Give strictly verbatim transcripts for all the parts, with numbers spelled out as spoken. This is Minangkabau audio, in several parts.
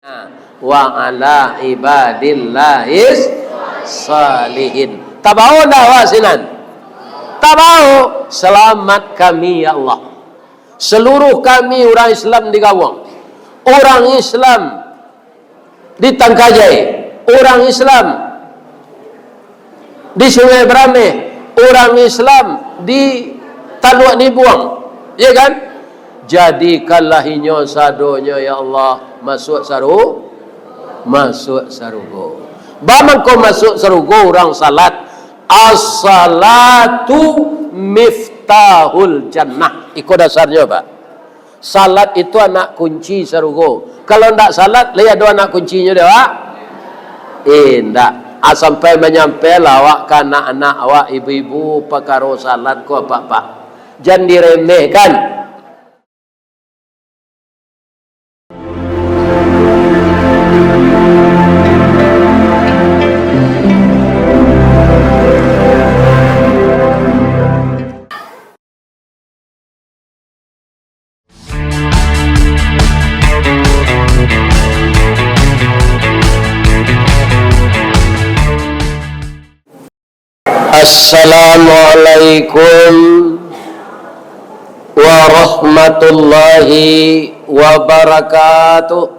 Wa ala ibadillahis salihin. Tabao ndak awak sinan? Tabao. Selamat kami, ya Allah. Seluruh kami urang Islam di Gawang, urang Islam di Tangkajai, urang Islam di Sungai Berameh, urang Islam di Taluak Nibuang, ya kan? Jadikanlah inyo sadonyo, ya Allah, masuak saru-, masuak sarugo. Bamangko masuak sarugo urang salat, as-salatu miftahul jannah. Iko dasarnyo, Pak. Salat itu anak kunci sarugo. Kalau ndak salat, lai ado anak kuncinyo dek awak? Eh, ndak. Ah, sampai manyampailah awak ka anak-anak awak, ibu-ibu, pakaro salat ko, Pak-pak. Jan diremehkan. Assalamualaikum warahmatullahi wabarakatuh.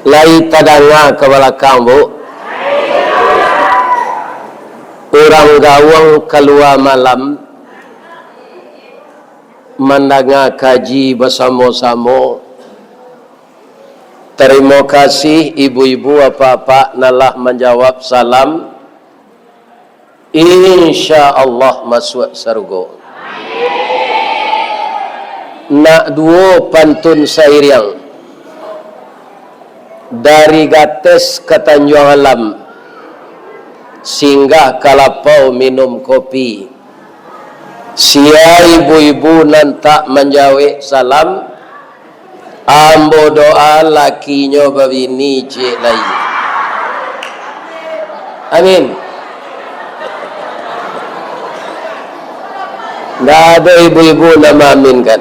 Lai tadanga ka balakang, Bu? Urang Gawang kalua malam mandanga kaji basamo-samo. Tarimo kasih ibu-ibu, apak-apak nan lah manjawab salam. Insya Allah masuak sarugo. Nak duo pantun sairiang. Dari Gates ka Tanjuang Alam, singgah ka lapau minum kopi. Sia ibu-ibu nan tak manjawek salam, ambo doa lakinyo babini ciek lai. Amin. Ndak ado ibu-ibu nan maaminkan.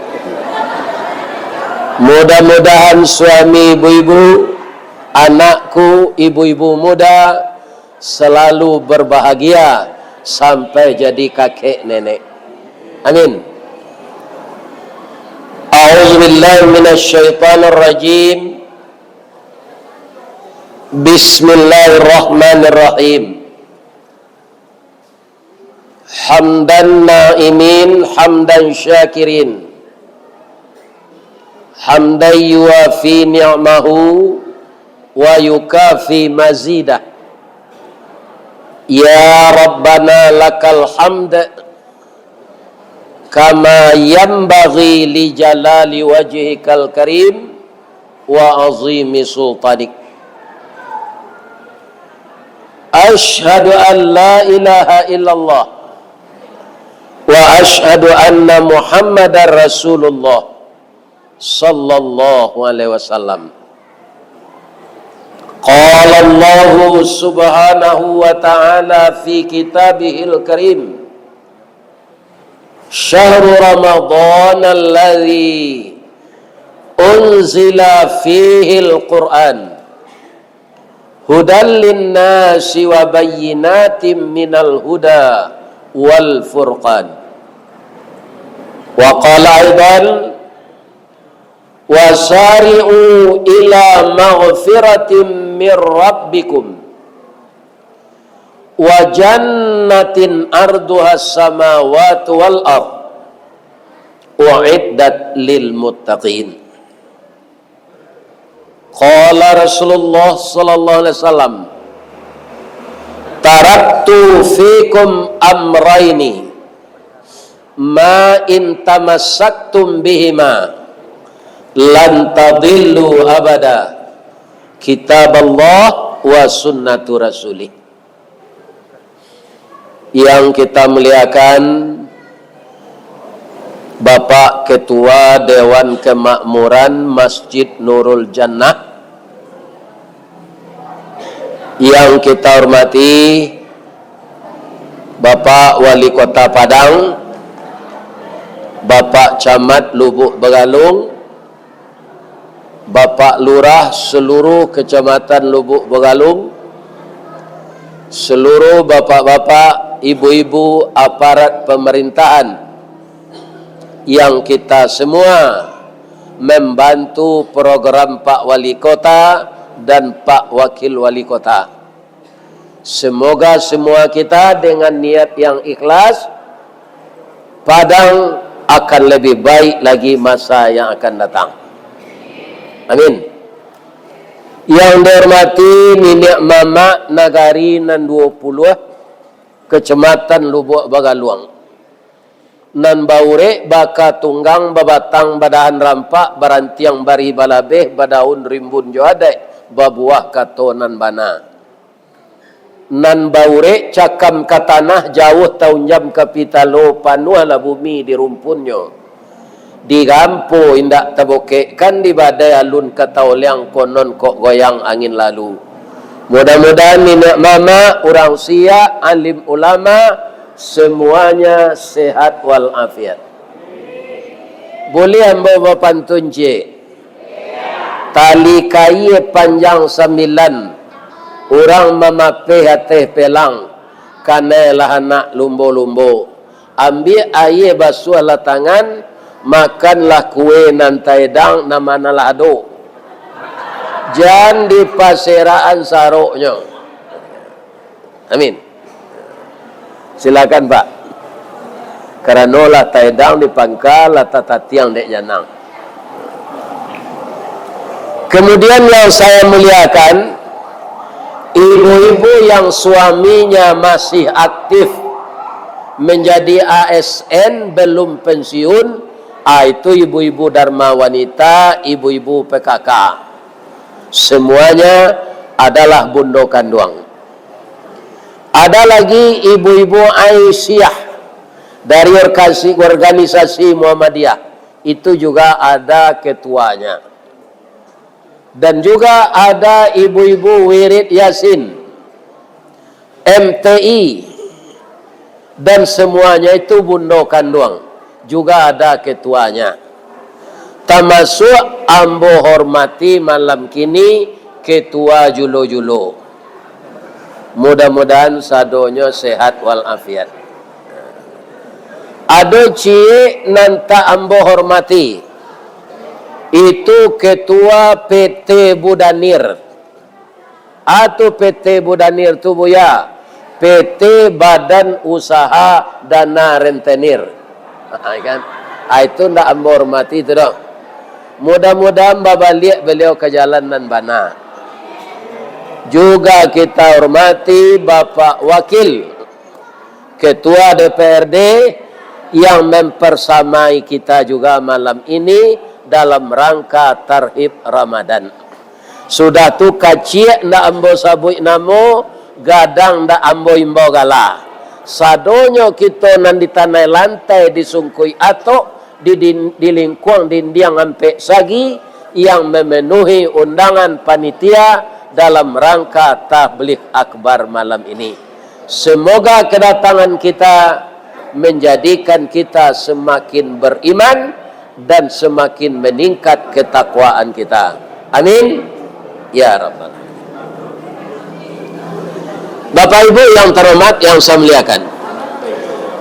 Mudah-mudahan suami ibu-ibu, anakku, ibu-ibu muda, salalu barbahagia sampai jadi kakek nenek. Amin. A'udzubillahi minasyaitonirrajim. Bismillahirrahmanirrahim. Hamdan na'imin, hamdan syakirin. Hamdan yuwafi ni'mahu wa yukafi mazidah. Ya Rabbana lakal hamd, kama yanbaghi li jalali wajhikal karim wa azimi sultanik. Asyhadu an la ilaha illallah wa asyhadu anna Muhammadar Rasulullah sallallahu alaihi wasallam. Qala Allahu subhanahu wa ta'ala fi kitabihil karim, syahru Ramadan alladzi unzila fihil Qur'an, hudan linnasi wa bayyinatin minal huda wal furqan. Wa qala aidan, wasari'u ila maghfiratin mir rabbikum wa jannatin arduhas samawati wal ard, u'iddat lil muttaqin. Qala Rasulullah sallallahu alaihi wasallam, taraktu fikum amraini, ma in tamassaktum bihima lan tadillu abada, kitaballah wa sunnatu rasulih. Yang kita muliakan, Bapak Ketua Dewan Kemakmuran Masjid Nurul Jannah, yang kita hormati Bapak Wali Kota Padang, Bapak Camat Lubuk Begalung, Bapak Lurah seluruh Kecamatan Lubuk Begalung, seluruh bapak-bapak, ibu-ibu aparat pemerintahan yang kita semua membantu program Pak Wali Kota dan Pak Wakil Wali Kota. Semoga semua kita dengan niat yang ikhlas, Padang akan lebih baik lagi masa yang akan datang. Amin. Yang dihormati niniak mamak nagari nan duo puluah, Kecamatan Lubuk Bagaluang. Nan baurek baka tunggang, babatang badahan rampak, barantiang barih balabeh, badaun rimbun jo adaik, babuah kato nan bana. Nan baurek cakam ka tanah, jauah taunjam ka pitalo, panuahlah bumi di rumpunnyo. Digampo indak tabokekkan, di badai alun ka taoliang, konon kok goyang angin lalu. Mudah-mudahan niniak mamak, urang siak, alim ulama, semuanya sehat walafiat. Buliah ambo bapantun ciek? Tali kaia panjang sambilan, urang mamapeh ateh pelang, kanai lah anak lumbo-lumbo. Ambiak aia basuahlah tangan, makanlah kue nan taedang, nan mano lah ado. Jan dipaserakan saroknyo. Amin. Silakan, Pak. Karano lah taedang di pangka, lah tatatiang dek janang. Kemudian yang saya muliakan, ibu-ibu yang suaminya masih aktif menjadi A S N, belum pensiun, ah, itu ibu-ibu Dharma Wanita, ibu-ibu P K K. Semuanya adalah bundo kanduang. Ada lagi ibu-ibu Aisyah dari orkasi-, organisasi Muhammadiyah, itu juga ada ketuanya. Dan juga ada ibu-ibu Wirid Yasin, M T I, dan semuanya itu bundo kanduang, juga ada ketuanya. Tamasuak ambo hormati malam kini ketua julo-julo. Mudah-mudahan sadonyo sehat walafiat. Ado ciek nan tak ambo hormati, itu ketua P T Budanir. Atu P T Budanir tu, Buya, P T Badan Usaha Dana Rentenir. Kan? Ah, itu ndak ambo hormati tu doh. Mudah-mudahan babaliak beliau ka jalan nan bana. Juga kita hormati Bapak Wakil Ketua D P R D yang mempersamai kita juga malam ini dalam rangka Tarhib Ramadan. Sudah tu, kaciak ndak ambo sabuik namo, gadang ndak ambo imbau gala. Sadonyo kito nan di tanai lantai, di sungkuik atok, di din-, di lingkuang dindiang ampek sagi yang memenuhi undangan panitia dalam rangka tabligh akbar malam ini. Semoga kedatangan kita menjadikan kita semakin beriman dan semakin meningkat ketakwaan kita. Amin. Ya Rabbal. Bapak Ibu yang terhormat, yang saya muliakan,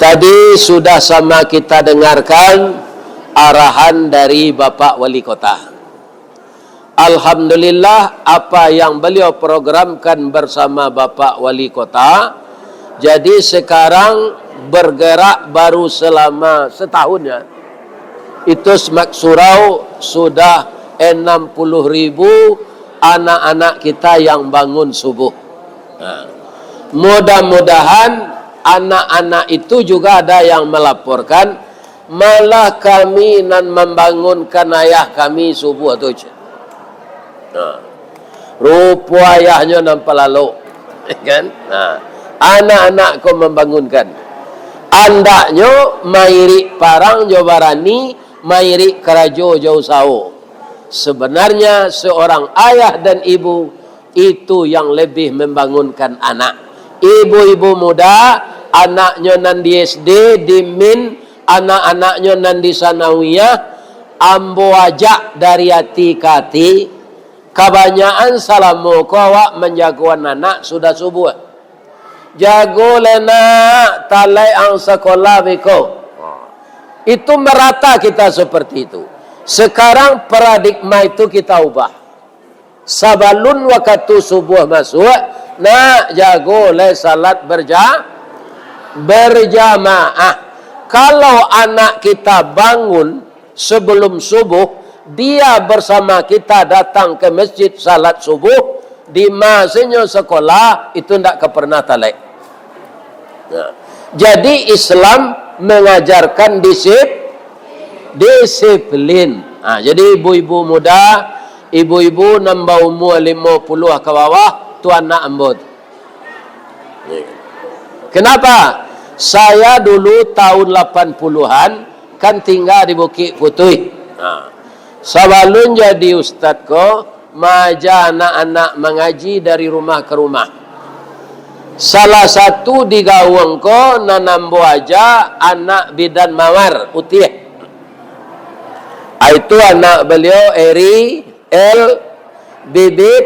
tadi sudah sama kita dengarkan arahan dari Bapak Wali Kota. Alhamdulillah, apa yang beliau programkan bersama Bapak Wali Kota, jadi sekarang bergerak baru selama setahun, ya. Itu Semak Surau sudah enam puluh ribu anak-anak kita yang bangun subuh. Nah, mudah-mudahan anak-anak itu juga ada yang melaporkan, malah kami nan mambangunkan ayah kami subuh tu, cek. Nah, rupo ayahnyo nan palalok, kan? Nah, anak-anak ko mambangunkan. Andaknyo mairik parang jo barani, mairik karajo jo usaho. Sebenarnya seorang ayah dan ibu itu yang lebih membangunkan anak. Ibu-ibu muda, anaknyo nan di S D, di min, anak-anaknyo nan di sanawiyah, ambo ajak dari ati ka ati, kabanyakan salamo ko awak manjagoan anak sudah subuah. Jago lai nak, talaik ang sakolah beko. Itu merata kita seperti itu. Sekarang paradigma itu kita ubah. Sabalun wakatu subuah masuak, nak jago lai salat berja-, berjamaah. Kalau anak kita bangun sebelum subuh, dia bersama kita datang ke masjid salat subuh, di masinyo sekolah, itu ndak ka pernah talaik. Nah, jadi Islam mengajarkan disip-, disiplin. Ha, jadi ibu-ibu muda, ibu-ibu nan baumua limo puluah ka bawah, tu anak ambo tu. Kenapa? Saya dulu tahun lapan puluhan kan tinggal di Bukik Putuih. Ha. Sabalun jadi ustad ko, maaja anak-anak mangaji dari rumah ka rumah. Salah satu di Gawang ko nan ambo aja anak bidan Mawar Utiah. Itu anak baliau Eri, El, Bibit,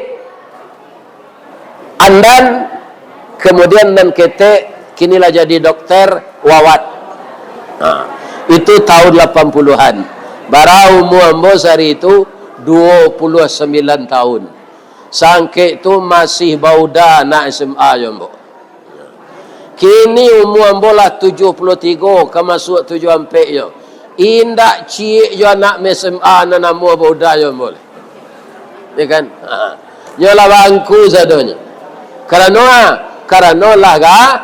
Andan, kemudian nan ketek, kini lah jadi dokter, Wawat. Ha, itu tahun lapan puluhan. Bara umua ambo sari itu? Dua puluh sembilan tahun. Sangkek tu masih bauda anak S M A jo ambo. Kini umua ambo lah tujuh puluh tigo, ka masuak tujuh ampek jo. Indak ciek jo anak S M A nan amuah bauda jo ambo lai. Ya kan? Ha. Nyo lah bangku sadonyo. Karano, karano lah ga-,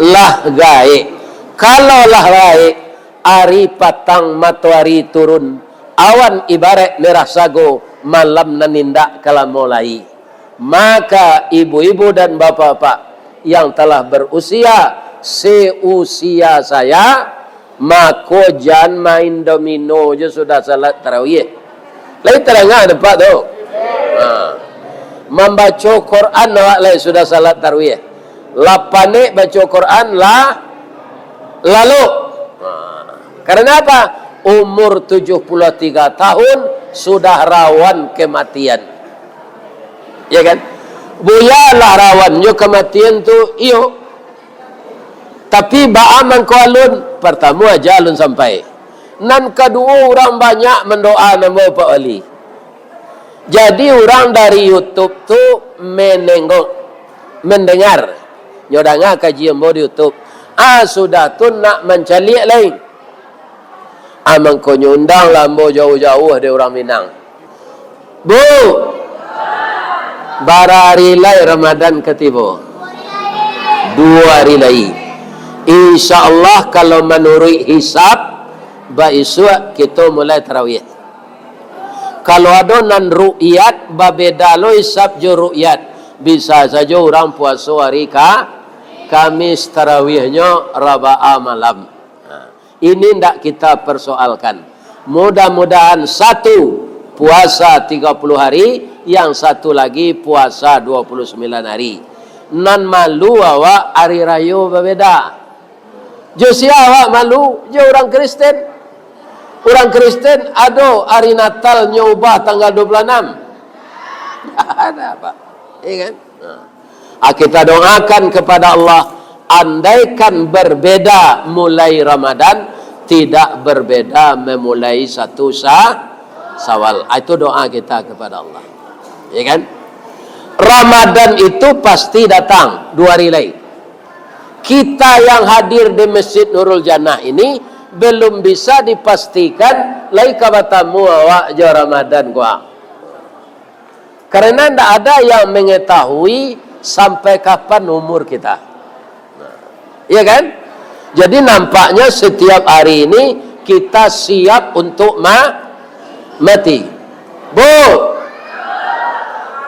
lah gaek. Kalau lah gaek, ari patang matoari turun, awan ibaraik merah sago, malam nan indak ka lamo lai. Maka ibu-ibu dan bapak-bapak yang telah berusia seusia saya, mako jan main domino jo sudah salat tarawih. Lai tarangah nampak tu? Ha. Mambaco Quran awak lai sudah salat tarawih. Lah panek baco Quran lah lalok. Ha. Karena apa? Umur tujuh puluh tiga tahun sudah rawan kematian. Ya kan? Buya lah rawannyo kematian tu, iyo. Tapi baa mangko alun? Partamo aja alun sampai. Nan kaduo, urang banyak mandoa namo Pak Wali. Jadi urang dari YouTube tu menengok, mendengar. Nyo danga kaji ambo di YouTube. Ah, sudah tu nak mancaliak lai. Ah, mangkonyo undanglah ambo jauah-jauah dari urang Minang. Bu, bara ari lai Ramadan ka tibo? Duo ari lai. Insya Allah, kalau manuruik hisab, baisuak kito mulai tarawih. Kalau ado nan ru'yat, babeda lo hisab jo ru'yat. Bisa sajo urang puaso ari ka-, Kamis, tarawihnyo Raba'a malam. Nah, ini ndak kita persoalkan. Mudah-mudahan satu puasa tiga puluh hari, yang satu lagi puasa dua puluh sembilan hari. Nan malu awak, ari rayo babeda. Jo sia awak malu? Jo urang Kristen. Urang Kristen ado ari Natalnyo ubah tanggal dua puluh anam. Ada apa? Iya kan? Nah. Ah, kita doakan kepada Allah, andaikan berbeda mulai Ramadan, tidak berbeda memulai satu Sa-, Syawal. Ah, itu doa kita kepada Allah. Ya kan? Ramadan itu pasti datang, duo ari lai. Kita yang hadir di Masjid Nurul Jannah ini belum bisa dipastikan lai ka batamu awak jo Ramadan ko. Karena ndak ada yang mengetahui sampai kapan umur kita. Nah, iya kan? Jadi nampaknya setiap hari ini kita siap untuk ma-, mati. Bu,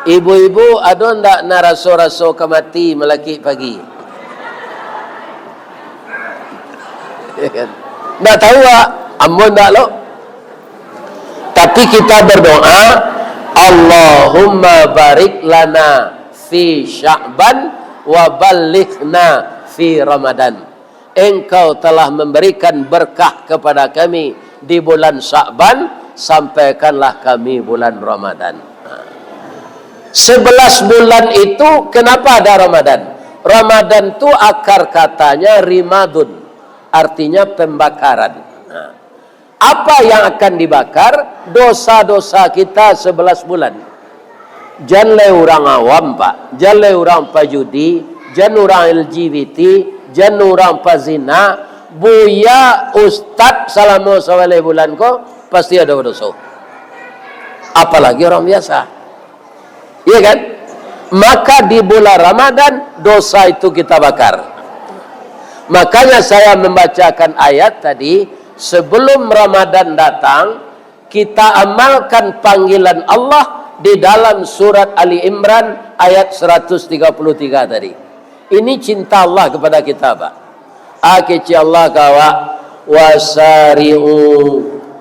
ibu-ibu, ado ndak nan raso-raso ka mati malakik pagi? Iya kan? Ndak tahu, Wak. Ambo ndak lo. Tapi kita berdoa, "Allahumma barik lana fi Sya'ban wa ballighna fi Ramadan." Engkau telah memberikan berkah kepada kami di bulan Sya'ban, sampaikanlah kami bulan Ramadan. Sebelas bulan itu, kenapa ada Ramadan? Ramadan tu akar katanya rimadun, artinya pembakaran. Nah, apa yang akan dibakar? Dosa-dosa kita sebelas bulan. Jan lai urang awam, Pak. Jan lai urang pajudi, jan urang L G B T, jan urang pazina. Buya, ustad, salamo sabaleh bulan ko, pasti ado badoso. Apalagi urang biasa. Iya kan? Maka di bulan Ramadan, dosa itu kita bakar. Makanya saya membacakan ayat tadi, sebelum Ramadan datang, kita amalkan panggilan Allah di dalam surat Ali Imran ayat seratus tiga puluh tiga tadi. Ini cinta Allah kepada kita, Pak. A kecek Allah ka awak, "Wasari'u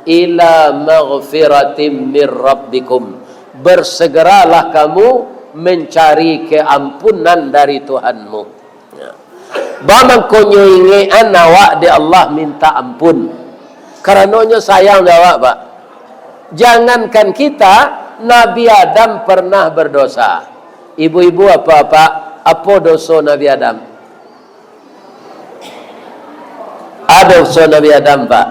ila maghfiratim mir rabbikum." Bersegeralah kamu mencari keampunan dari Tuhanmu. Ya. Bamangkonyo ingekan awak dek Allah minta ampun. Karano nyo sayang jo awak, Pak. Jangankan kita, Nabi Adam pernah berdosa. Ibu-ibu, apak-apak, apo doso Nabi Adam? Ado doso Nabi Adam, Pak.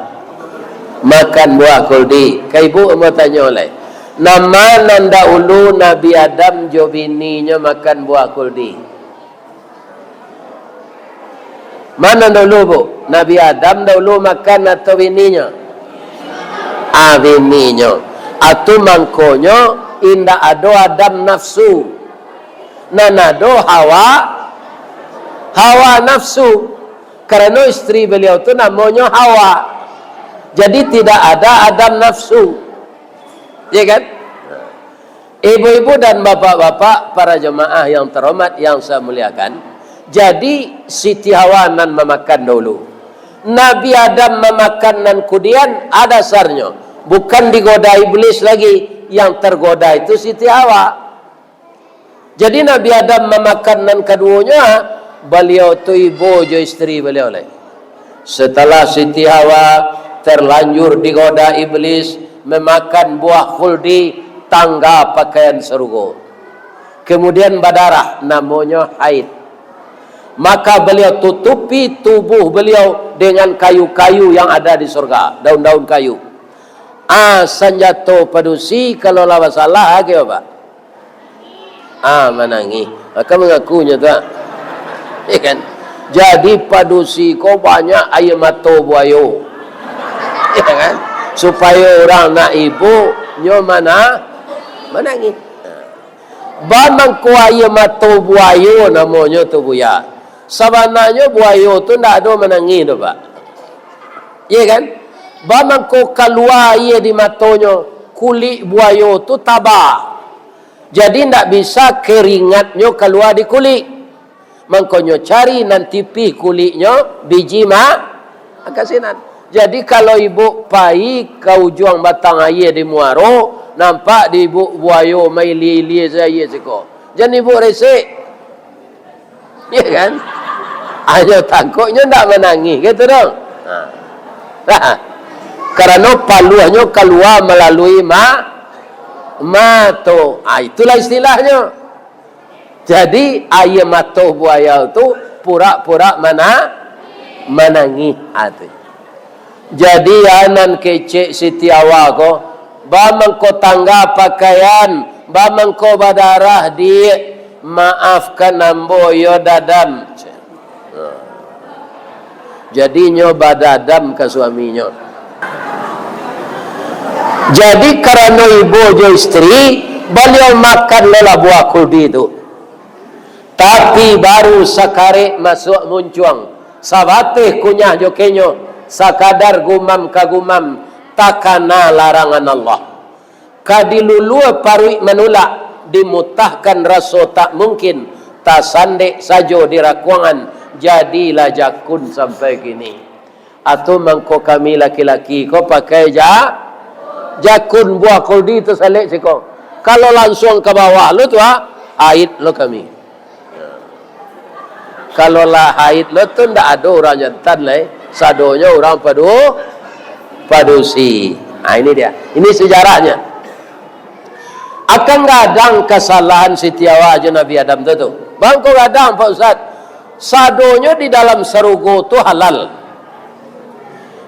Makan buah kuldi. Ka ibu ambo tanyo lai. Nama nan dahulu Nabi Adam jo bininyo makan buah kuldi? Mano dulu, Bu? Nabi Adam dahulu makan atau bininyo? Ah, bininyo. Atu mangkonyo indak ado Adam nafsu. Nan ado Hawa, Hawa nafsu. Karano istri beliau tu namonyo Hawa. Jadi tidak ada Adam nafsu. Ya kan? Ibu-ibu dan bapak-bapak, para jemaah yang terhormat yang saya muliakan, jadi Siti Hawa nan mamakan dahulu. Nabi Adam mamakan nan kudian, a dasarnyo. Bukan digoda iblis lagi, yang tergoda itu Siti Hawa. Jadi Nabi Adam mamakan nan kaduonyo, baliau tu ibo jo istri baliau lai. Setelah Siti Hawa terlanjur digoda iblis memakan buah khuldi, tangga pakaian sarugo. Kemudian badarah, namonyo haid. Maka beliau tutupi tubuh beliau dengan kayu-kayu yang ada di surga, daun-daun kayu. Ah, sanjato padusi kalau lah basalah, agiah, Pak. Ah, manangih. Maka mangakunyo tu, ah. Ya kan? Jadi padusi ko banyak aia mato buayo. Ya kan? Supayo urang nak ibo, nyo mana? Manangih. Bamangko aia mato buayo namonyo tu, Buya. Sabananyo buayo tu ndak ado manangih doh, Pak. Ya kan? Bamangko kalua aia di matonyo, kulik buayo tu taba. Jadi, ndak bisa keringatnyo kalua di kulik. Mangkonyo cari nan tipih kuliknyo, biji ma-, makasinan. Jadi, kalau ibu pai ka ujuang batang aia di muaro, nampak di ibu buayo mailia-ilia se aia siko. Jan ibu resek. Ya kan? Ayo, takutnyo ndak manangih, gitu dong. Ha. Karano paluahnyo kalua malalui ma-, mato. Ah, itulah istilahnyo. Jadi, aia mato buayo tu pura-pura mana-, manangih ati. Jadi, a nan kecek Siti Hawa ko, bamangko tangga pakaian, bamangko badarah, Diak, maafkan ambo yo, Dadam. Jadi, nyo badadam ka suaminyo. Jadi, karano ibo jo istri, baliau makan lo lah buah kuldi tu. Tapi, baru sakarek masuak muncuang, sabateh kunyah jo kenyo, sakadar gumam ka gumam, takana larangan Allah. Ka dilulua paruik manulak, dimutahkan raso tak mungkin, tasandek sajo di rakuangan, jadilah jakun sampai kini. Atau mangko kami laki-laki ko pakai ja-, jakun buah kuldi tasalek siko. Kalau lansuang ka bawah lo tu, ha, aib lo kami. Kalau lah haid lo tu ndak ado urang jantan lai, sadonyo urang padu-, padusi. Nah, ini dia. Ini sejarahnya. Akan gadang kasalahan Siti Hawa jo Nabi Adam tu, tu. Bangko gadang, Pak Ustaz. Sadonyo di dalam sarugo tu halal.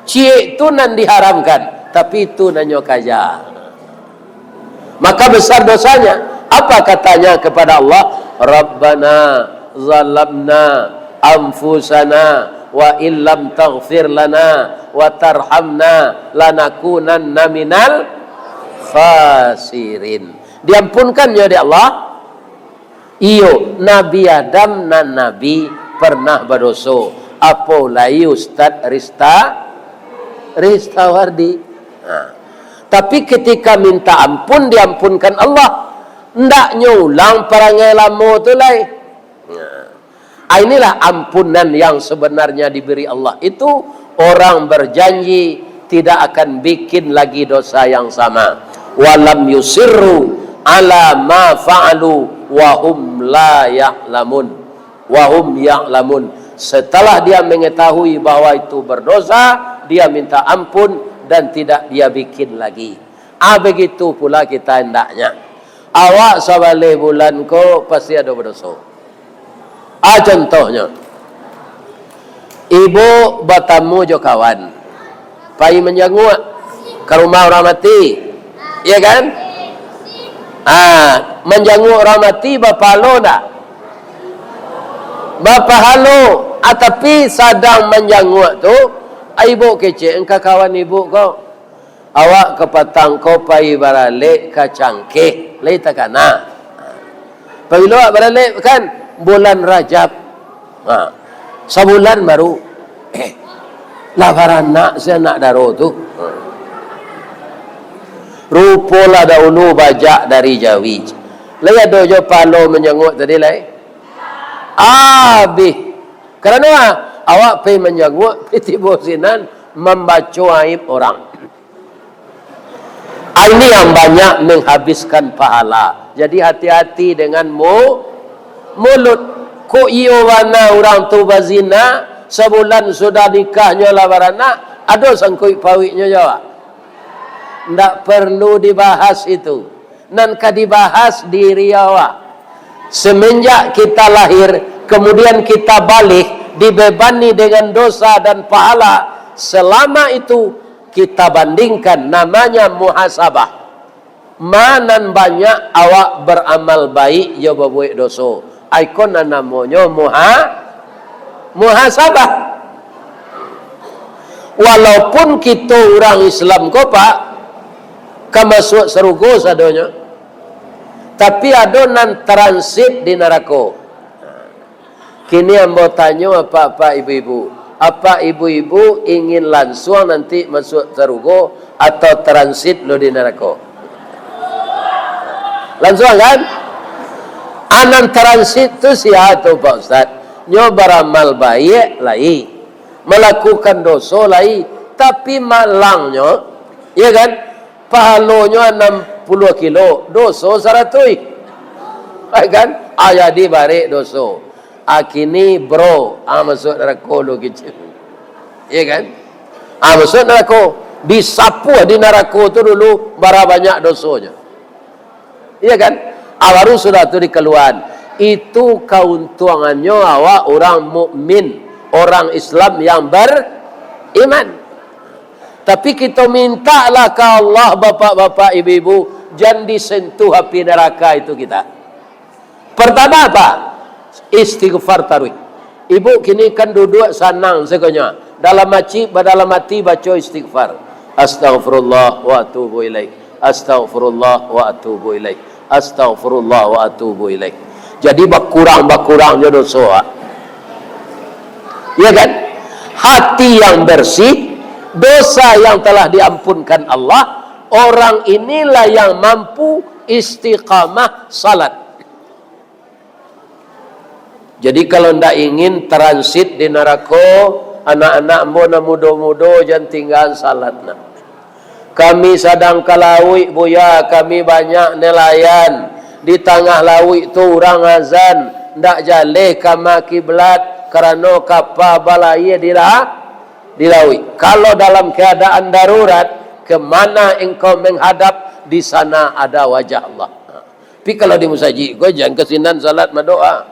Ciek tu nan diharamkan, tapi itu nan nyo kaja. Maka besar dosanya. Apa katanya kepada Allah? "Rabbana zalamna anfusana wa illam taghfir lana wa tarhamna lanakunanna minal khasirin." Diampunkannyo dek Allah? Iyo, Nabi Adam nan Nabi pernah badoso. Apo lai Ustaz Rista-, Ristawardi? Nah. Tapi ketika minta ampun, diampunkan Allah. Ndaknyo ulang parangai lamo tu lai. Nah. Ah, inilah ampunan yang sebenarnya diberi Allah itu, orang berjanji tidak akan bikin lagi dosa yang sama. "Walam yusirru ala ma fa'alu wa hum la ya'lamun." Wa hum ya'lamun. Setelah dia mengetahui bahwa itu berdosa, dia minta ampun dan tidak dia bikin lagi. Ah, begitu pula kita hendaknya. Awak sabaleh bulan ko pasti ado badoso. Ah, contohnyo, ibu batamu jo kawan, pai manjanguak ka rumah urang mati, iya kan? Ah, manjanguak urang mati bapahalo ndak? Bapahalo. Ah, tapi sadang manjanguak tu, ah, ibu kecek ka kawan ibu ko, "Awak kapatang ko pai baralek ka Cangkeh, lai takana." Pabilo awak baralek kan? Bulan Rajab. Ha. Sabulan baru. Eh, lah baranak si anak daro tu. Ha. Rupo lah dahulu bajak dari jawi. Lai ado jo pahalo manjanguak tadi lai? Abih. Karano awak pai manjanguak, pai tibo sinan mambaco aib orang. Ah, ini yang banyak menghabiskan pahala. Jadi, hati-hati dengan mu-, mulut. Kok iyo bana urang tu bazina, sabulan sudah nikahnyo lah baranak, ado sangkuik pauiknyo jo awak? Ndak perlu dibahas itu. Nan ka dibahas diri awak. Semenjak kita lahir, kemudian kita baligh, dibebani dengan dosa dan pahala, selama itu kita bandingkan, namanya muhasabah. Ma nan banyak awak baramal baik jo babuek doso. Ai ko nan namonyo muha-, muhasabah. Walaupun kito urang Islam ko, Pak, ka masuak sarugo sadonyo, tapi ado nan transit di narako. Kini ambo tanyo apak-apak, ibu-ibu, apak ibu-ibu ingin lansuang nanti masuak sarugo atau transit lo di narako? Lansuang kan? Ah, nan transit tu sia tu, Pak Ustaz? Nyo baramal baiak lai, malakukan doso lai, tapi malangnyo, iya kan? Pahalonyo anam puluah kilo, doso saratuih. Kan? Ah, jadi barek doso. Ah, kini bro, ah, masuak narako lo kecil. Iya kan? Ah, masuak narako. Disapuah di narako tu dulu, bara banyak dosonyo. Iya kan? Ah, baru sudah tu dikaluaan. Itu kauntuangannyo awak urang mukmin, orang Islam yang beriman. Tapi kito mintalah ka Allah, bapak-bapak, ibu-ibu, jan disentuh api neraka itu kita. Pertama apa? Istighfar taruih. Ibu kini kan duduak sanang sakonyo. Dalam aci-, dalam ati baco istighfar. Astaghfirullah wa atubu ilaih. Astaghfirullah wa atubu ilaih. Astaghfirullah wa atubu ilaih. Jadi bakurang-bakurangnyo doso, ah. Ya kan? Hati yang bersih, dosa yang telah diampunkan Allah, orang inilah yang mampu istiqamah salat. Jadi, kalau ndak ingin transit di narako, anak-anak ambo nan mudo-mudo, jan tinggaan salat nah. Kami sadang ka lauik, Buya, kami banyak nelayan. Di tangah lauik tu urang azan, Ndak jaleh kama kiblat, karano kapa balayia di la-, di lauik. Kalau dalam keadaan darurat, kemana engkau menghadap, di sana ada wajah Allah. Tapi kalau di musajik ko, jan ka sinan salat madoa.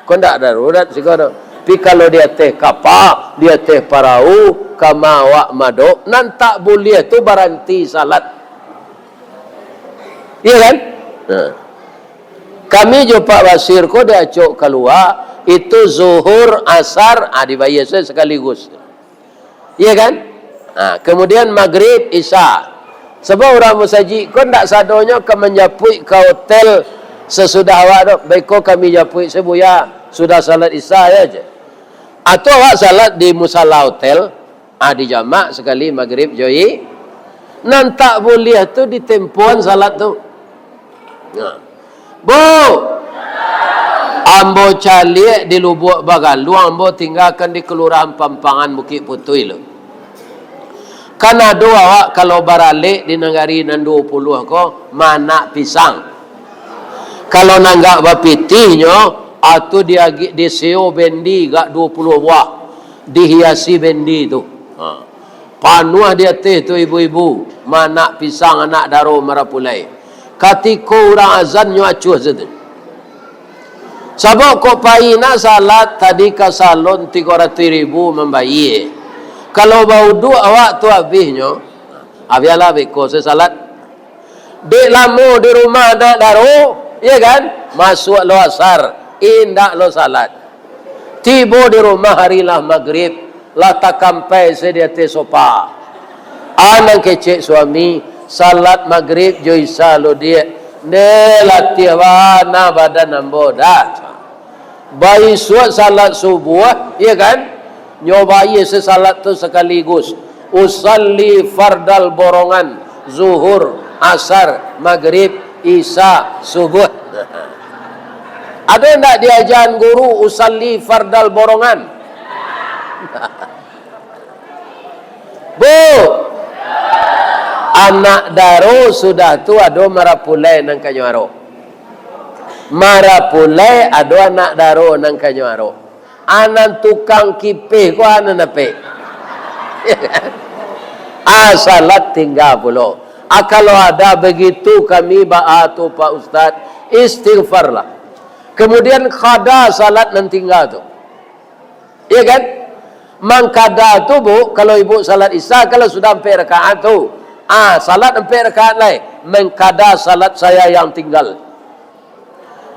Ko ndak darurat siko tu. Tapi kalau di ateh kapa, di ateh parau, kama awak madok, nan tak buliah tu baranti salat. Iya kan? Nah. Kami jo Pak Basir ko diacok kalua, itu zuhur, asar, ah, dibayia sajo sakaligus. Iya kan? Ah, kemudian magrib, isya. Sabab urang musajik ko ndak sadonyo ka manjapuik ka hotel sasudah awak tu. Baiko kami japuik sajo, Buya, sudah salat isya ya je. Atau awak salat di musala hotel, ah, dijamak sakali magrib jo i-, nan tak buliah tu ditempoan salat tu. Nah. Bu, ambo caliak di Lubuak Bagaluang, ambo tinggakan di Kelurahan Pampangan Bukik Putui lo. Kan ado awak kalau baralek di nagari nan duo puluah ko, maanak pisang. Kalau nan gak bapitihnyo, atu diagi-, diseo bendi gak duo puluah buah, dihiasi bendi tu. Ha. Panuah di ateh tu ibu-ibu, maanak pisang, anak daro marapulai. Katiko urang azan nyo acuah sajo. Sabab kok pai nak salat tadi ka salon tigo ratuih ribu mambayia. Kalau bauduak awak tu abihnyo, ah, bialah beko sajo salat. Dek lamo di rumah anak daro, iya kan? Masuak lo asar, indak lo salat. Tibo di rumah ari lah magrib, lah takampai sajo di ateh sopa. A nan kecek suami, salat magrib jo isya lo diak. Ndeh, latiah bana badan ambo dah. Baisuak salat subuah, iya kan? Nyo bayia sajo salat tu sakaligus. Usalli fardal borongan, zuhur, asar, magrib, isya, subuah. Ado ndak diajaan guru usalli fardal borongan? Bu, anak daro sudah tu ado marapulai nan ka nyo aro. Marapulai ado anak daro nan ka nyo aro. A nan tukang kipeh ko a nan dapek. A, salat tingga pulo. A, kalau ada begitu kami baa tu, Pak Ustaz, istighfarlah. Kemudian qada salat nan tingga tu. Iya kan? Mangkada tu, Bu, kalau ibu salat isya, kalau sudah ampek rakaat tu, ah, salat ampek rakaat lai, mangkada salat saya yang tinggal.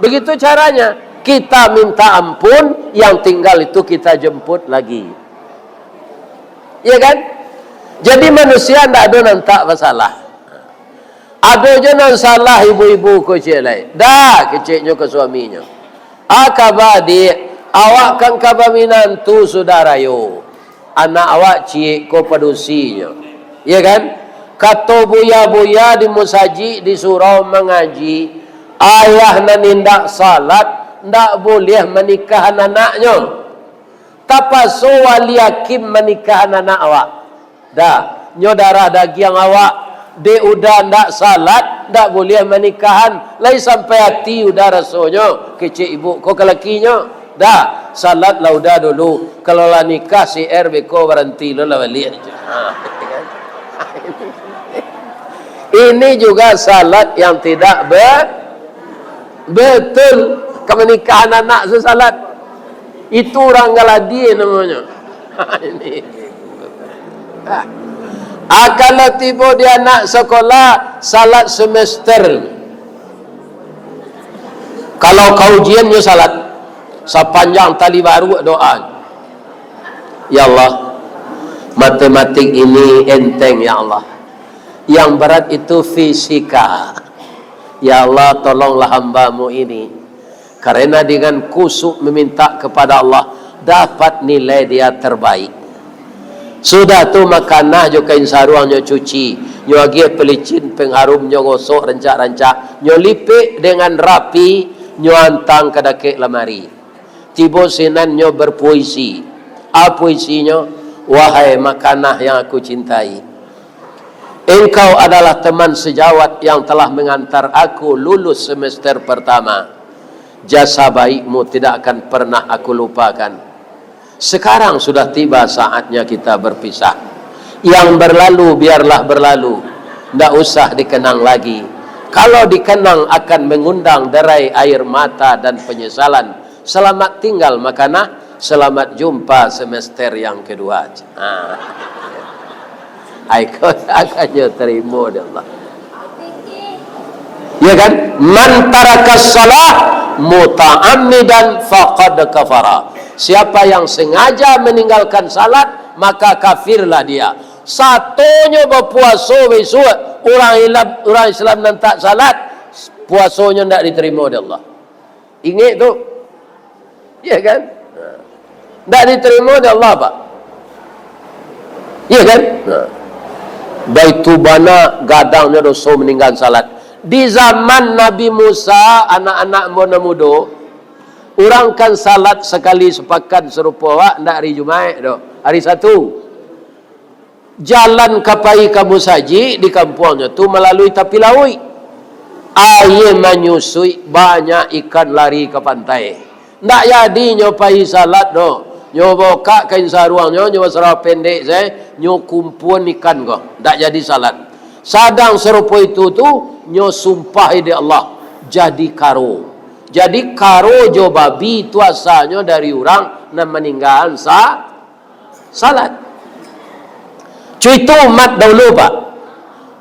Begitu caranya, kita minta ampun, yang tinggal itu kita jemput lagi. Iya kan? Jadi manusia ndak ado nan tak basalah. Ado jo nan salah ibu-ibu ko ciek lai. Dah, keceknyo ka suaminyo. Ah, kaba, Diak, awak kan ka baminantu sudah rayo. Anak awak ciek ko padusinyo. Iya kan? Kato buya-buya di musajik di surau mangaji, ayah nan indak salat, ndak buliah manikahan anaknyo. Tapaso wali akim manikahan anak awak. Dah, nyo darah dagiang awak, dek uda ndak salat, ndak buliah manikahan, lai sampai ati uda rasonyo, kecek ibu ko ka lakinyo. Dah, salatlah uda dulu, kalau lah nikah si R beko baranti lo lah baliak. Ha, kan? Ini juga salat yang tidak be-, betul. Kamanikahan anak sasalat. Itu urang galadi namonyo. Ini. Ah, kalau tibo di anak sekolah, salat semester. Kalau ka ujian, nyo salat. Sapanjang tali baruak doa. Ya Allah, matematik ini enteng, ya Allah. Yang berat itu fisika. Ya Allah, tolonglah hamba-Mu ini. Karena dengan kusuk meminta kepada Allah, dapat nilai dia terbaik. Sudah tu, makanlah jo kain saruang nyo cuci, nyo agiah pelicin pengharum nyo gosok rancak-rancak, nyo lipek dengan rapi, nyo antang ka dakek lamari. Tibo sinan nyo berpuisi. A puisinyo, "Wahai makanah yang aku cintai, engkau adalah teman sejawat yang telah mengantar aku lulus semester pertama. Jasa baikmu tidak akan pernah aku lupakan. Sekarang sudah tiba saatnya kita berpisah. Yang berlalu biarlah berlalu, ndak usah dikenang lagi. Kalau dikenang akan mengundang derai air mata dan penyesalan. Selamat tinggal Makanah, selamat jumpa semester yang kedua. Ha. Ai ko agaknyo tarimo dek Allah. Ya kan? "Man tarakas shalah muta'ammidan faqad kafara." Siapa yang sengaja meninggalkan salat, maka kafirlah dia. Satonyo bapuaso bisuak, urang Islam, urang Islam nan tak salat, puasonyo ndak diterimo dek Allah. Ingek tu. Ya kan? Ndak diterima dek Allah, Pak. Ya kan? Nah. Baitu bana gadangnyo doso maninggalan salat. Di zaman Nabi Musa, anak-anak ambo nan mudo, urang kan salat sakali sapakan sarupo awak, ndak hari Jumaik doh, hari Satu. Jalan ka pai ka musajik di kampuangnyo tu malalui tapi lauik. Aia manyusuik, banyak ikan lari ka pantai. Ndak jadi nyo pai salat doh. Nyo bukak kain saruangnyo, nyo basarah pendek sae, nyo kumpuan ikan ko. Ndak jadi salat. Sadang sarupo itu tu, nyo sumpahi dek Allah, jadi karo. Jadi karo jo babi tu asalnyo dari urang nan maninggalan sa-, salat. Cuito umat dahulu, Pak.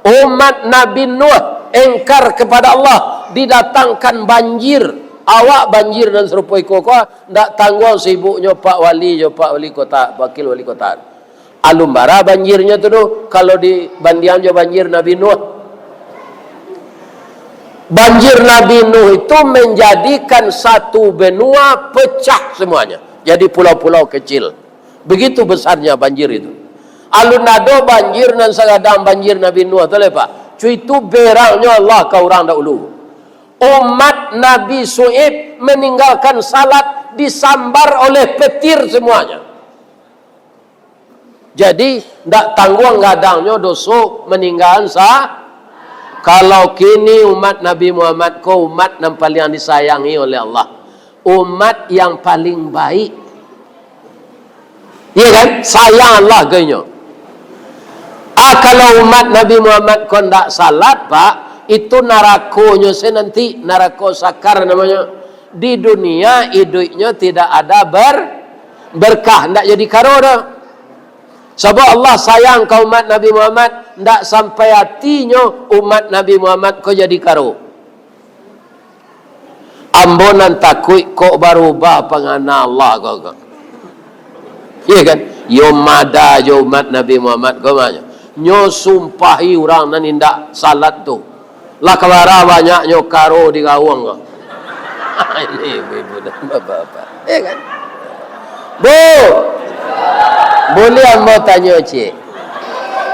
Umat Nabi Nuh engkar kepada Allah, didatangkan banjir. Awak banjir nan sarupo iko ko, ndak tangguang sibuknyo Pak Wali jo Pak Wali Kota, Wakil Wali Kota. Alun bara banjirnyo tu doh, kalau dibandiang jo banjir Nabi Nuh. Banjir Nabi Nuh itu menjadikan satu benua pecah semuanya, jadi pulau-pulau kecil. Begitu besarnya banjir itu. Alun ado banjir nan sagadang banjir Nabi Nuh tu lai, Pak. Cuito berangnyo Allah ka urang dahulu. Umat Nabi Syu'aib meninggalkan salat, disambar oleh petir semuanya. Jadi, ndak tangguang gadangnyo doso maninggalan sa-, kalau kini umat Nabi Muhammad ko umat nan paliang disayangi oleh Allah. Umat yang paling baik. Iya kan? Sayang Allah ka inyo. Ah, kalau umat Nabi Muhammad ko ndak salat, Pak, itu narakonyo se nanti, narako sakar namonyo. Di dunia iduiknyo tidak ada ber-, berkah, ndak jadi karo doh. Sabab Allah sayang ka umat Nabi Muhammad, ndak sampai atinyo umat Nabi Muhammad ko jadi karo. Ambo nan takuik kok barubah pangana Allah ko, ko. Iya kan? Yo mada jo umat Nabi Muhammad ko mah. Nyo sumpahi urang nan indak salat tu. Lah kabara banyaknyo karo di gawang ko. Ini ibu-ibu dan bapak-bapak. Iya kan? Bu, buliah ambo tanyo ciek.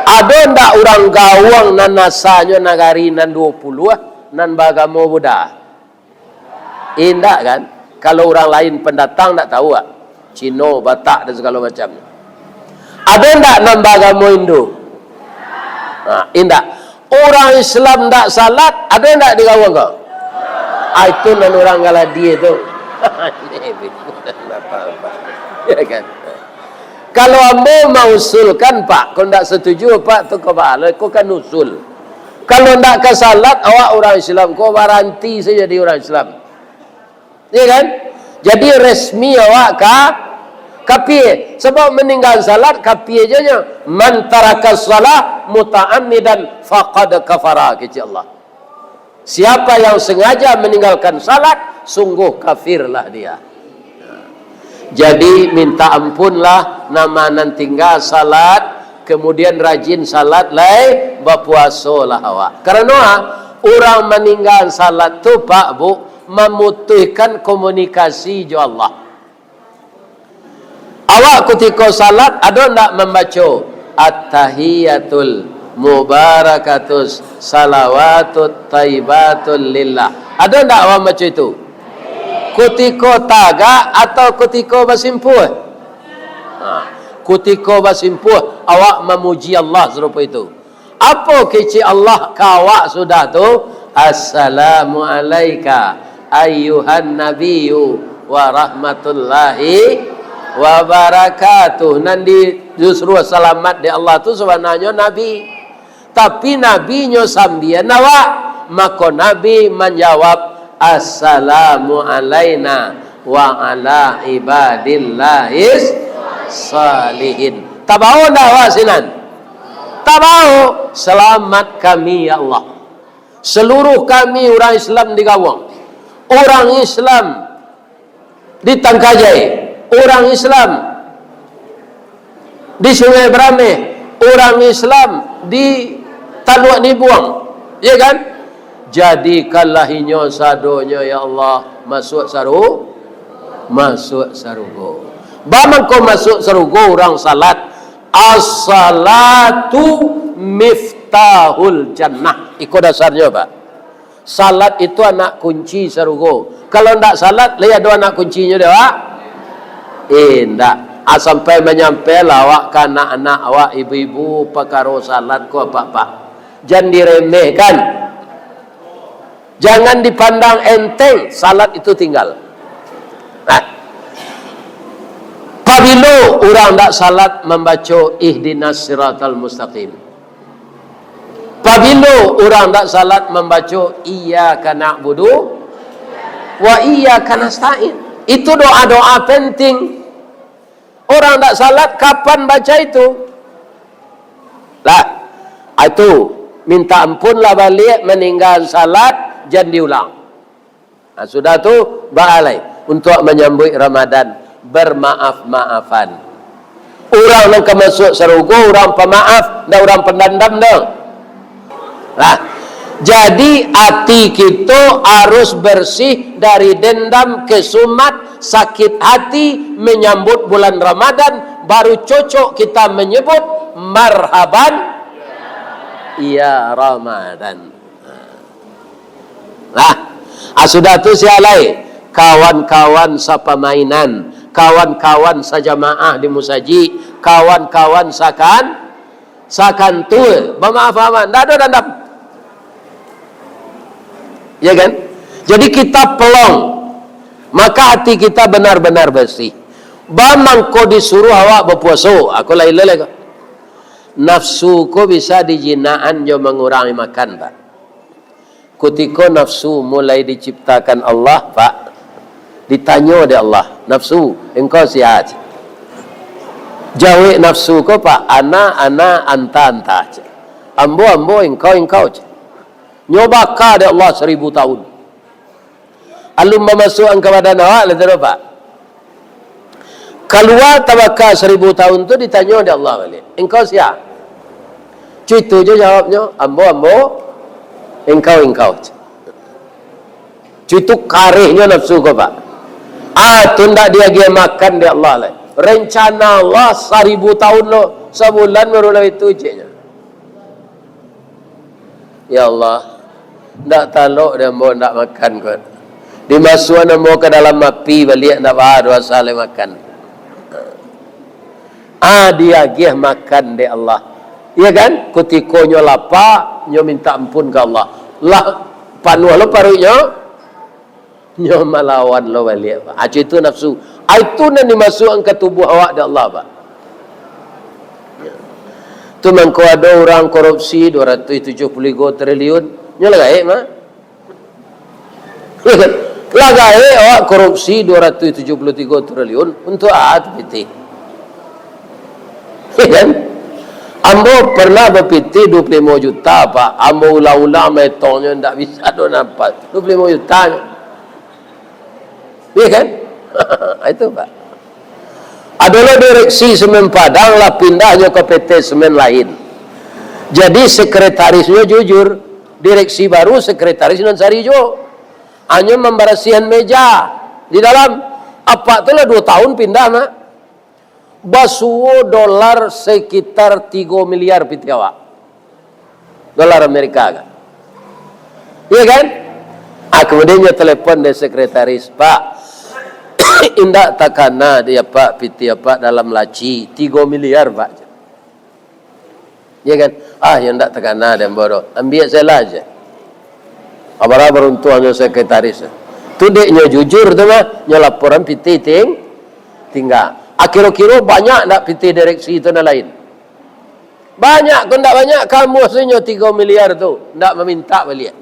Ado ndak urang gawang nan asanyo nagari nan duo puluah, nan baagamo Buddha? Indak kan? Kalau urang lain pendatang ndak tahu, ah. Cino, Batak dan segalo macamnyo. Ado ndak nan baagamo Hindu? Ha, indak. Urang Islam ndak salat, ado ndak di gawang ko? Ah, itu nan urang Galadie tu. Ya kan? Kalau ambo mausulkan, Pak, ko ndak setuju, Pak, tu ko baa lo, ko kan usul. Kalau ndak ka salat, awak urang Islam, ko baranti sajo jadi urang Islam. Iya kan? Jadi resmi awak ka-, kapie. Sabab maninggalan salat kapie jo nyo. "Man tarakas shalah muta'ammidan faqad kafara," kecek Allah. Siapa yang sengaja meninggalkan salat, sungguh kafirlah dia. Jadi, minta ampunlah nan ma nan tingga salat, kemudian rajin salat lai, bapuasolah awak. Karano, ah, urang maninggalan salat tu, Pak, Bu, mamutuihkan komunikasi jo Allah. Awak kutiko salat, ado ndak mambaco, "At-tahiyatul mubarakatus salawatut thayyibatul lillah"? Ado ndak awak mambaco itu? Kutiko tagak atau kutiko basimpuah? Ha, kutiko basimpuah, awak mamuji Allah sarupo itu. Apo kecek Allah ka awak sudah tu? "Assalamu alaika ayyuhan nabiyyu wa rahmatullahi wa barakatuh. Nan di, disuruah salamat dek Allah tu sabananyo Nabi. Tapi Nabi nyo sambian awak, mako Nabi manjawab, "Assalamu alaina wa ala ibadillahis salihin." Tabao ndak awak sinan? Tabao. Selamat kami, ya Allah. Seluruh kami urang Islam di Gawang, urang Islam di Tangkajai, urang Islam di Sungai Berameh, urang Islam di Taluak Nibuang, ya kan? Jadikanlah inyo sadonyo, ya Allah, masuak saru-, masuak sarugo. Ba mangko masuak sarugo urang salat, "As-salatu miftahul jannah." Iko dasarnyo, Pak. Salat itu anak kunci sarugo. Kalau ndak salat, lai ado anak kuncinyo dek awak? Eh, ndak. Ah, sampai manyampai lah awak ka anak-anak awak, ibu-ibu, pakaro salat ko, Pak-pak. Jan diremehkan. Jangan dipandang enteng, salat itu tinggal. Nah, pabilo urang ndak salat mambaco ihdinas siratal mustaqim, pabilo urang ndak salat mambaco iyyaka na'budu wa iyyaka nasta'in, itu doa-doa penting. Urang ndak salat, kapan baca itu? Lah, itu, minta ampun lah baliak, maninggakan salat, jan diulang. Nah, sudah tu, baalai untuak manyambuik Ramadan, bermaaf-maafan. Urang nan ka masuak sarugo, urang pamaaf, ndak urang pandandam doh. Nah, jadi ati kito harus bersih dari dendam, kesumat, sakit hati menyambut bulan Ramadan, baru cocok kita menyebut marhaban ya Ramadan. Nah, ah, sudah tu sia lai, kawan-kawan sapamainan, kawan-kawan sajamaah di musajik, kawan-kawan sakan-, sakantua, bamaaf-maafan, ndak ado dandam. Ya kan? Jadi kita pelong, maka hati kita benar-benar bersih. Ba mangko disuruah awak bapuaso, aku lai leleh ko. Nafsu ko bisa dijinakan jo mangurangi makan, Pak. Kutiko nafsu mulai diciptakan Allah, Pak, ditanyo dek Allah, "Nafsu, engkau sia?" Jawek nafsu ko, Pak, "Ana, ana, anta, anta," cek. "Ambo, ambo, engkau, engkau," cek. Nyo baka dek Allah saribu tahun. Alun bamasuakan ka badan awak, lah tu, Pak. Kalua tabaka saribu tahun tu, ditanyo dek Allah baliak, "Engkau sia?" Cuitu jo jawabnyo, "Ambo, ambo, engkau, engkau." Cuitu karehnyo nafsu ko, Pak. Ah, tu ndak diagiah makan dek Allah lai. Rencana Allah saribu tahun lo, sabulan baru lah itu, ceknyo. "Ya Allah, ndak talok dek ambo ndak makan ko. Dimasuakan ambo ka dalam api baliak, ndak baa doh asa lai makan." Ah, diagiah makan dek Allah. Iya kan? Kutiko nyo lapa, nyo minta ampun ka Allah. Lah panuah lo paruiknyo, nyo malawan lo baliak, Pak. Ah, itu nafsu. Ah, itu nan dimasuakan ka tubuah awak dek Allah, Pak. Tu mangko ado urang korupsi dua ratuih tujuah puluah tigo triliun. Nyo lah gaek mah. Lah gaek awak korupsi dua ratuih tujuah puluah tigo triliun, untuak a tu pitih? Ya kan? Ambo pernah bapitih dua puluah limo juta, Pak. Ambo ulang-ulang maetongnyo, ndak bisa doh nampak. Dua puluah limo juta nyo. Ya kan? Itu, Pak. Ado lo direksi Semen Padang lah pindahnyo ka P T Semen lain. Jadi sekretarisnyo jujur, direksi baru sekretaris nan sari juo. Hanyo mambarasiahan meja di dalam. Apak tu lah duo tahun pindah, Mak. Basuo dolar sekitar tigo miliar pitih awak. Dolar Amerika kan. Iya kan? Ah, kemudian nyo telepon dek sekretaris, "Pak, indak takana di apak pitih apak dalam laci, tigo miliar, Pak." Iya kan? "Ah, yo ndak takana dek ambo doh. Ambiak sajolah," cek. Abara baruntuangnyo sekretaris. Tu dek nyo jujur tu mah, nyo laporan pitih ting-, tingga. Akiro-kiro banyak ndak pitih direksi tu nan lain? Banyak ko ndak banyak, kamuah sajo tigo miliar tu, ndak mamintak baliak.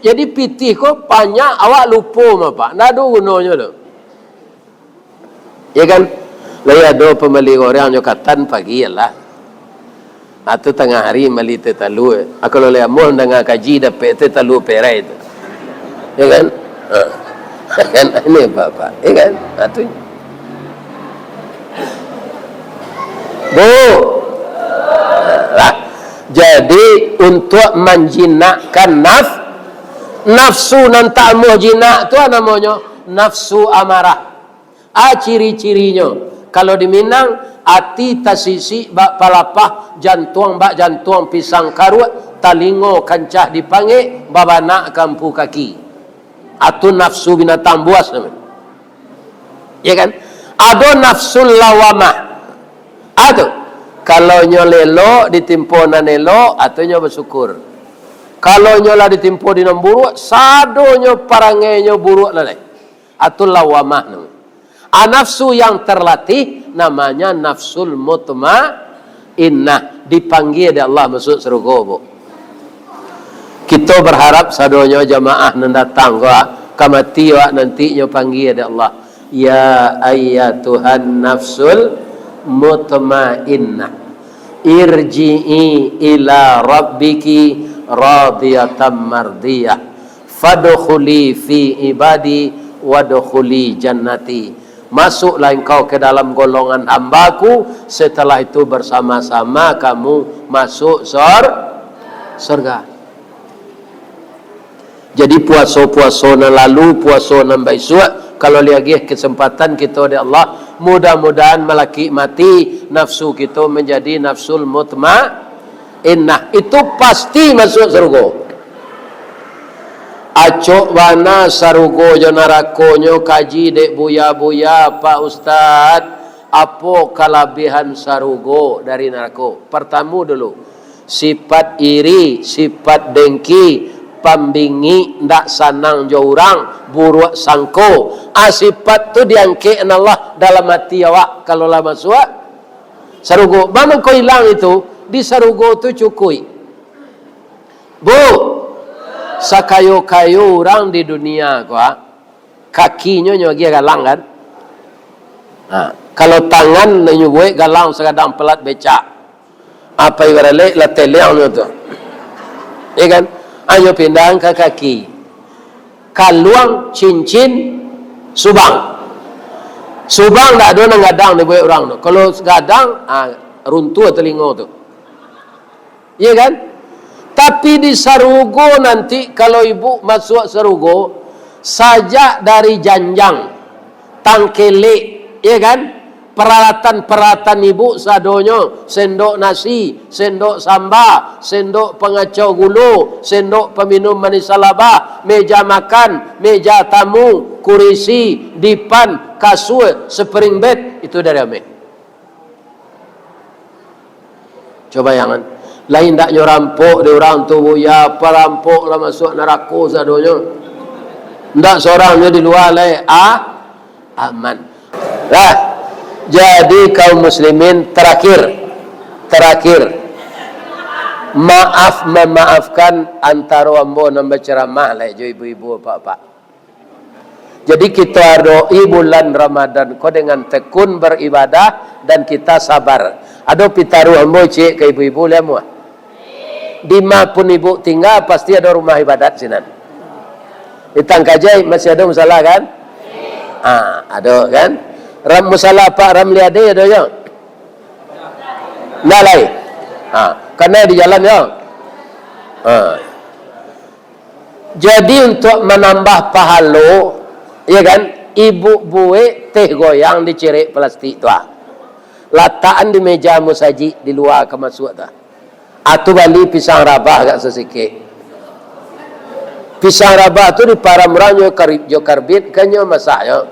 Jadi pitih ko banyak, awak lupo mah, Pak. Ndak ado gunonyo tu. Ya kan? Lai ado pambali gorengnyo katan pagi lah. Atau tangah hari mali teh talua. Aku lo lai amuah danga kaji dapek teh talua perai tu. Ya kan? Ha. Kan ini apa-apa. Ya kan? Ha, tu. Bu. Lah. Jadi untuk manjinakkan naf-, nafsu nan tak amuah jinak tu namonyo nafsu amarah. A ciri-cirinyo, kalau di Minang, ati tasisik bak palapah, jantuang bak jantuang pisang karuak, talingo kancah dipangek, babanak ka ampu kaki. Atu nafsu binatang buas namonyo. Ya kan? Ado nafsul lawamah. Atu, kalau nyo lelok ditimpo nan elok, atu nyo basyukur. Kalau nyo lah ditimpo di nan buruak, sadonyo parangainyo buruak lah lai. Atu lawamah namonyo. A nafsu yang terlatih namanya nafsul mutmainnah, dipanggia dek Allah masuak sarugo, Bu. Kito berharap sadonyo jamaah nan datang ko, ah, ka mati awak nanti nyo panggia dek Allah, "Ya ayyatuhan nafsul mutmainnah, irji'i ila rabbiki radiyatan mardiyah." "Fadkhuli fi ibadi wadkhuli jannati." Masuklah engkau ke dalam golongan hamba-Ku, setelah itu bersama-sama kamu masuk sor-, sorga. Jadi puaso-puaso nan lalu, puaso nan baisuak, kalau diagiah kesempatan kito dek Allah, mudah-mudahan malakik mati, nafsu kito menjadi nafsul mutma-, innah, itu pasti masuk sarugo. Acok bana sarugo jo narakonyo, kaji dek buya-buya, Pak Ustaz. Apo kalabihan sarugo dari narako? Partamo dulu, sifat iri, sifat dengki, pambingik, ndak sanang jo urang, buruak sangko. Ah, sifat tu diangkek Allah dalam ati awak, kalau lah masuak sarugo. Baa mangko ilang itu? Di sarugo tu cukuik. Bu, sakayo-kayo urang di dunia ko, ah, kakinyo nyo agiah galang, kan? Ha, kalau tangan nyo buek galang sagadang pelat becak. Apo ibarat lek lah teleng nyo tu. Ya kan? Anyo pindahan ka kaki. Kaluang, cincin, subang. Subang ndak ado nan gadang dibuek urang tu. Kalau gadang, ah, runtuah telingo tu. Iya kan? Tapi di sarugo nanti, kalau ibu masuak sarugo, sajak dari janjang, tangkelek, iya kan? Peralatan-peralatan ibu sadonyo, sendok nasi, sendok samba, sendok pangacau gulo, sendok paminum manis salabah, meja makan, meja tamu, kurisi, dipan, kasua, spring bed, itu dari ameh. Cubo bayangan. Lai ndak nyo rampok dek urang tu, Bu, ya, parampok lah masuak narako sadonyo. Ndak sorang nyo di lua lai, ah, aman. Lah, jadi kaum muslimin, terakhir, terakhir, maaf memaafkan antaro ambo nan baceramah lai jo ibu-ibu, bapak-bapak. Jadi, kito adoi bulan Ramadan ko dengan tekun beribadah dan kita sabar. Ado pitaruah ambo ciek ka ibu-ibu, lai amuah. Di ma pun ibu tingga, pasti ado rumah ibadat sinan. Di Tangkajai masih ado musala, kan? Ah, ado, kan? Ram-, musala Pak Ramli Ade ado, yo? Ndak lai. Ah, kanai di jalan, yo. Ah. Jadi, untuak manambah pahalo, ya kan, ibu buek teh goyang di cirek plastik tu, ah. Latakan di meja musajik di lua ka masuak tu, ah. Atu bali pisang rabah agak sasikek. Pisang rabah tu diparam urang nyo kari-, jo karbit, kan nyo masak nyo.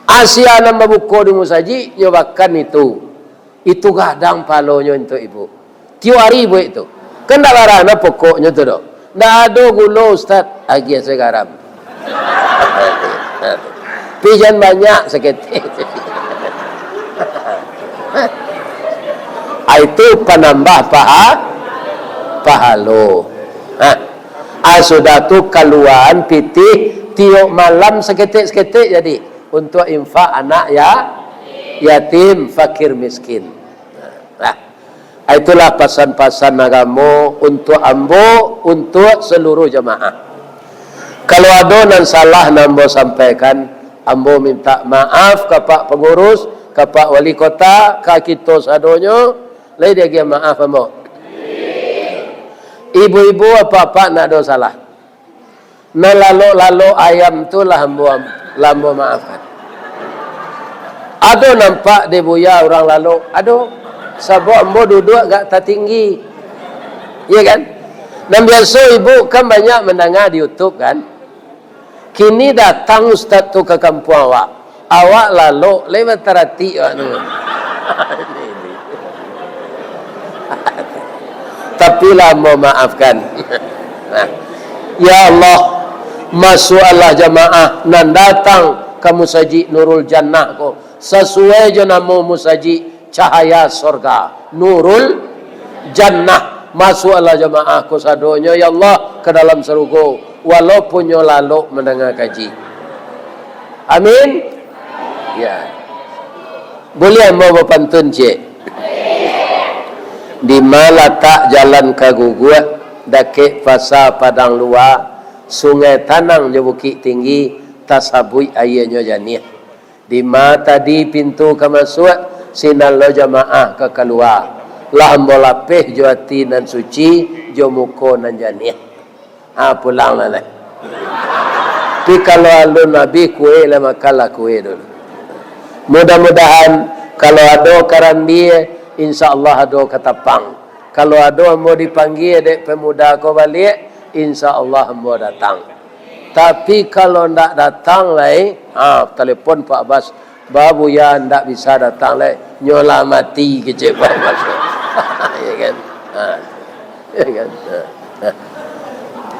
Asia nan babuko di musajik, nyo makan itu. Itu gadang pahalonyo untuak ibu. Tiok ari buek tu. Kan ndak barana pokoknyo tu doh. Ndak ado gulo, Ustaz. Agiah sajo garam. Tapi jan banyak saketek. Ah, itu panambah paha-, pahalo. Nah, ah, sudah tu kaluaan pitih tiok malam saketek-saketek jadi untuk infak anak ya, yatim, fakir miskin. Nah, itulah pasan-pasan agamo untuk ambo, untuk seluruh jamaah. Kalau ado nan salah nan ambo sampaikan, ambo minta maaf ka Pak Pangurus, ka Pak Wali Kota, ka kito sadonyo, lai diagiah maaf ambo. Ibu-ibu, apak-apak, ndak ado salah. Nan lalok-lalok ayam tu lah ambo, lah ambo maafkan. Ado nampak dek Buya urang lalok? Ado. Sabab ambo duduak agak tatinggi. Iya kan? Nan biaso ibu kan banyak mandanga di YouTube kan? Kini datang ustaz tu ka kampuang awak. Awak lalok, lai bataratik awak tu. Tapi lah mamaafkan. Nah. Ya Allah, masuaklah jamaah nan datang ka Musajik Nurul Jannah ko, sasuai jo namo musajik, Cahaya Sorga, Nurul Jannah. Masuaklah jamaah ko sadonyo, ya Allah, ka dalam sarugo, walaupun nyo lalok mandanga kaji. Amin. Ya. Buliah ambo bapantun ciek? Dima latak jalan ka Guguak, dakek Pasa Padang Lua, Sungai Tanang jo Bukik Tinggi, tasabuik aianyo janiah. Dima tadi pintu ka masuak, sinan lo jamaah ka kalua. Lah ambo lapeh jo ati nan suci, jo muko nan janiah. Ha, pulang lah, lai. Tapi kalau alun abih kuek, lah makanlah kuek dulu. Mudah-mudahan, kalau ado karambia, insya Allah ado katapang. Kalau ado ambo dipanggia dek pemuda ko baliak, insya Allah ambo datang. Tapi kalau ndak datang lai, ha, telepon Pak Bas, "Ba, Buya ndak bisa datang lai, nyo lah mati," kecek Pak Bas. Ya kan? Ha. Ya kan? Ha. Ha.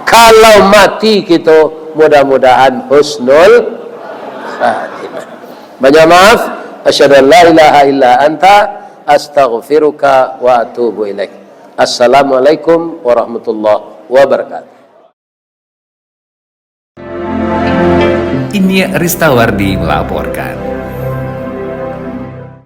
Kalau mati kito, mudah-mudahan husnul khatimah. Banyak maaf. Asyhadu an la ilaha illa anta, astaghfiruka wa atubu ilaik. Assalamualaikum warahmatullahi wabarakatuh. Inyiak Ristawardi melaporkan.